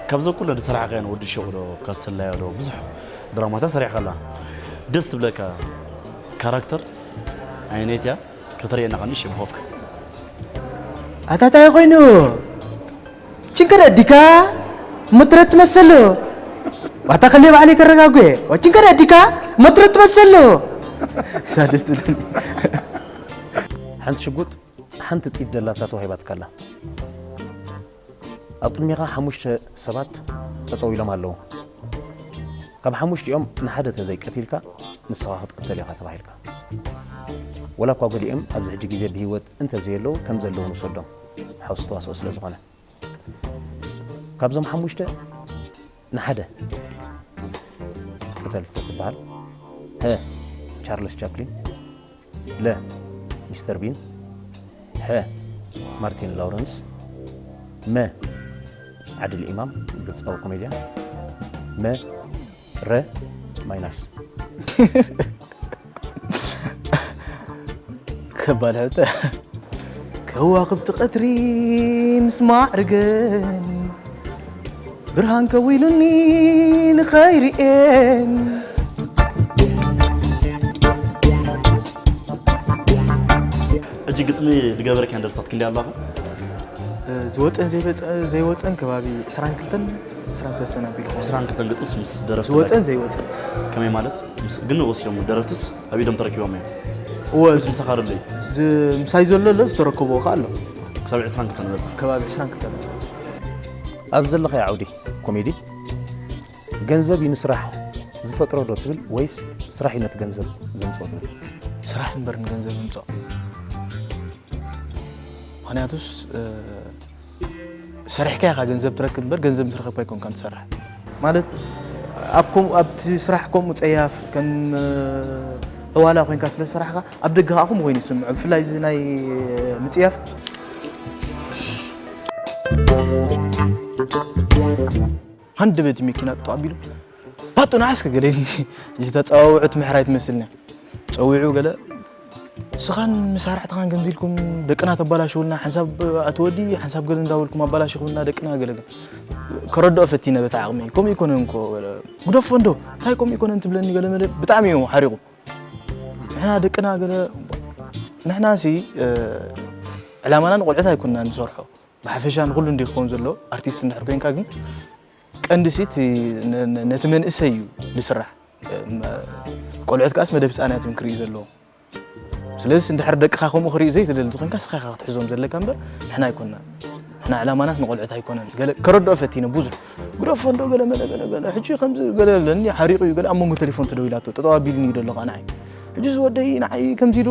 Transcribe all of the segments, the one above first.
ካብዞም ኩለን ዝሰራሕካየን ወዲ ሸቑ ዶ፣ ካሰላዮ ዶ፣ ብዙሕ ድራማታት ሰሪሕካ ኣላ። ደስ ትብለካ ካራክተር ኣየነይቲ እያ? ከተርእየና ከኣ ንእሽተይ ብኾፍካ። ኣታ ታይ ኮይኑ? ችንከረ ዲካ? መትረት ትመስል። ዋታ ከለ ባዕለይ ከረጋጉ። ችንከረ ዲካ? መትረት ትመስል። ሳድስ ትብለኒ። ሓንቲ ሽጉጥ ሓንቲ ጥይት ደላታ ተዋሂባትካ ኣላ። ኣብ ቅድሜኻ ሓሙሽተ ሰባት ጠጠው ኢሎም ኣለዉ። ካብ ሓሙሽቲኦም ንሓደ ተዘይቀቲልካ ንስኻ ክትቅተል ኢኻ ተባሂልካ። ወላ እኳ ገሊኦም ኣብዚ ሕጂ ግዜ ብህይወት እንተዘየለዉ ከም ዘለዉ ንውሰዶም፣ ሓውሲ ተዋስኦ ስለ ዝኾነ። ካብዞም ሓሙሽተ ንሓደ ቅተል ተትበሃል፣ ሀ ቻርልስ ቻፕሊን፣ ለ ሚስተር ቢን፣ ሐ ማርቲን ላውረንስ፣ መ ዓድል ኢማም ግብፃዊ ኮሜድያን፣ መ ረ ማይናስ። ከባድ ሕተ። ከዋኽብቲ ቀትሪ ምስ ማዕርገን ብርሃን ከዊሉኒ ንኸይርእየን። ሕጂ ግጥሚ ዝገበርካን ደርፍታት ክንደይ ኣለኻ? ዝወፀን ዘይወፀ- ዘይወፀን ከባቢ ዕስራን ክልተን ዕስራን ሰለስተን ኣቢሉ። ዕስራን ክልተን ግጥምስ ምስ ደረፍቲ ዝወፀን ዘይወፀን። ከመይ ማለት? ምስ- ግን ወሲዶም ደረፍትስ ኣብ ኢዶም ተረኪቦም እዮም? እወ፣ ምስ ምሳኻ ደለዩ? ዝ- ምሳይ ዘሎ ኣሎ፣ ዝተረከቦ ከኣ ኣሎ። ክሳብ ዕስራን ክልተን በጽሕ? ከባቢ ዕስራን ክልተን በጽሕ። ኣብ ዘለኻዮ ዓውዲ ኮሜዲ ገንዘብ እዩ ንስራሕ ዝፈጥሮ ዶ ትብል ወይስ ስራሕ እዩ ነቲ ገንዘብ ዘምጽኦ ትብል? ስራሕ እምበር ንገንዘብ ይምጽኦ። ምኽንያቱስ፣ እ፣ ሰሪሕካ ኢኻ ገንዘብ ትረክብ እምበር ገንዘብ ምስ ረኸብካ ኣይኮንካን ትሰርሕ። ማለት ኣብ ከም- ኣብቲ ስራሕ ከምኡ ጸያፍ ከም፣ እ፣ ዕዋላ ኮይንካ ስለ ዝሰራሕካ ኣብ ደገ ከኣ ከምኡ ኮይኑ ይስምዖ። ብፍላይ እዚ ናይ ምጽያፍ። ሃንደበት መኪና ጠጠው ኣቢሉ፣ "ባጡ ንዓስከ?" ገለ ኢልኒ። እዚ ተጸዋውዑት ምሕራይ ትመስልኒ። ጸዊዑ ገለ፣ "ንስኻን መሳርሕትኻን ከምዚ ኢልኩም ደቅና ተባላሽውልና፣ ሓንሳብ ኣትወዲ፣ ሓንሳብ ገለ እንዳበልኩም ኣባላሽኹምና ደቅና" ገለ ገለ። ከረድኦ ፈቲነ በታ ዓቕመይ። "ከምኡ ይኮነን እኮ" ገለ። "ግደፎ እንዶ፣ እንታይ ከምኡ ይኮነን ትብለኒ?" ገለ መለ። ብጣዕሚ እዩ ሓሪቑ። ንሕና ደቅና ገለ፣ ንሕና ሲ፣ እ፣ ዕላማና ንቆልዑት ኣይኮንና ንሰርሖ። ብሓፈሻ ንኹሉ እንዲ ክኸውን ዘሎ፣ ኣርቲስት እንድሕር ኮይንካ ግን ቀንዲ ሲ እቲ ነ- ነ- ነቲ መንእሰይ እዩ ዝስራሕ። እም፣ ቆልዑት ከኣስ መደብ ህፃናት እዮም ክርእዩ ዘለዎም። ስለዚ እንድሕር ደቅኻ ከምኡ ክርእዩ ዘይትደሊ እንተኾይንካ ንስኻ ኢኻ ክትሕዞም ዘለካ እምበር ንሕና ኣይኮንና። ንሕና ዕላማናስ ንቆልዑት ኣይኮነን። ገለ ከረድኦ ፈቲነ ብዙሕ ግደፎ እንዶ ገለ መለ ገለ ገለ። ሕጂ ከምዚ ገለ ለኒ ሓሪቑ እዩ ገለ ኣብ መንጎ ቴሌፎን ተደዊላቶ ጠጠው ኣቢልኒ እዩ ዘሎ ከኣ ንዓይ። ሕጂ ዝወደይ ንዓይ ከምዚ ኢሉ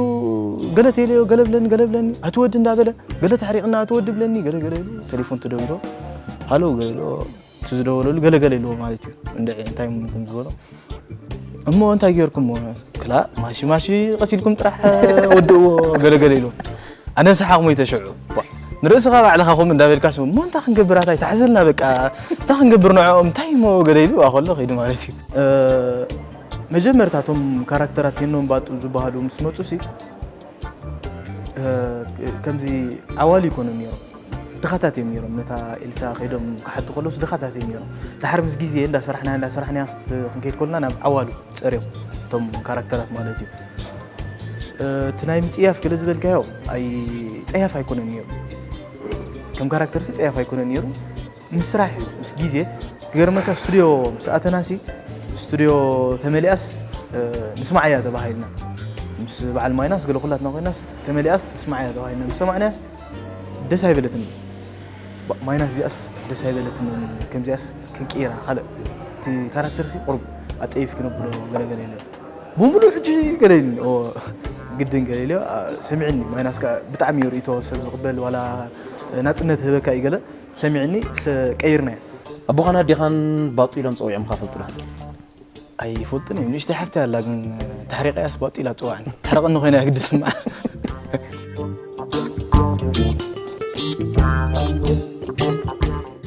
ገለ ቴሌዮ ገለ ብለኒ ገለ ብለኒ ኣቲ ወዲ እንዳበለ ገለ ተሕሪቕና ኣቲ ወዲ ብለኒ ገለ ገለ ኢሉ ቴሌፎን ተደዊሎ ሃሎ ገለ ኢሎ እቲ ዝደወለሉ ገለ ገለ ኢልዎ ማለት እዩ። እንደ እንታይ ከም ዝበሎ እሞ እንታይ ጌርኩሞ ክላ ማሺ ማሺ ቀሲልኩም ጥራሕ ወድእዎ ገለ ገለ ኢሉ ኣነ ሰሓቕ ሞይተ ሽዑ። ዋ፣ ንርእስኻ ባዕልኻ ከምኡ እንዳበልካ ስሙ እሞ እንታይ ክንገብር ኣታይ ተሕዝልና በቃ እንታይ ክንገብር ንዕኦም እንታይ እሞ ገለ ኢሉ ኣኸሎ ከይዱ ማለት እዩ። እ፣ መጀመርታ እቶም ካራክተራት ቴኖን ባጡ ዝበሃሉ ምስ መጹ ሲ እ፣ ከምዚ ዓዋሉ ይኮኑ ነይሮም። ድኻታት እዮም ነይሮም። ነታ ኤልሳ ከይዶም ክሓቱ ከለውስ ድኻታት እዮም ነይሮም። ድሓር ምስ ግዜ እንዳሰራሕና እንዳሰራሕና ክት- ክንከይድ ከለና ናብ ዓዋሉ ጸርዮም እቶም ካራክተራት ማለት እዩ። እ፣ እቲ ናይ ምጽያፍ ገለ ዝበልካዮ ኣይ ጸያፍ ኣይኮነን ነይሩ። ከም ካራክተርሲ ጸያፍ ኣይኮነን ነይሩ። ምስ ስራሕ እዩ፣ ምስ ግዜ። ክገርመካ ስቱድዮ ምስ ኣተናሲ ስቱድዮ ተመሊኣስ፣ እ፣ ንስማዓያ ተባሂልና። ምስ በዓል ማይናስ ገለ ኩላትና ኮይናስ ተመሊኣስ ንስማዓያ ተባሂልና። ምስ ሰማዕናያስ ደስ ኣይበለትን። ባ- ማይናስ እዚኣስ ደስ ኣይበለትን፣ ከምዚኣስ ክንቅይራ ካልእ። እቲ ካራክተርሲ ቁሩብ ኣጸይፍ ክነብሎ ገለገለ ኢለ። ብምሉእ ሕጂ ገለ ኢልኒ። ኦ፣ ግድን ገለ ኢለ፣ ኣ፣ ሰሚዕኒ። ማይናስ ከኣ ብጣዕሚ እዩ ርእይቶ ሰብ ዝቕበል፣ ዋላ ናጽነት ህበካ እዩ ገለ። ሰሚዕኒ፣ ሰ-፣ ቀይርናዮ። ኣቦኻን ኣዴኻን ባጡ ኢሎም ጸዊዖምኻ ፈልጡ ዶ? ኣይፈልጡን እዮም። ንእሽተይ ሓፍተይ ኣላ፣ ግን ተሕሪቐያስ ባጡ ኢላ ትጽውዓኒ። ተሕርቐኒ ኮይና ግዲ ስምዓ።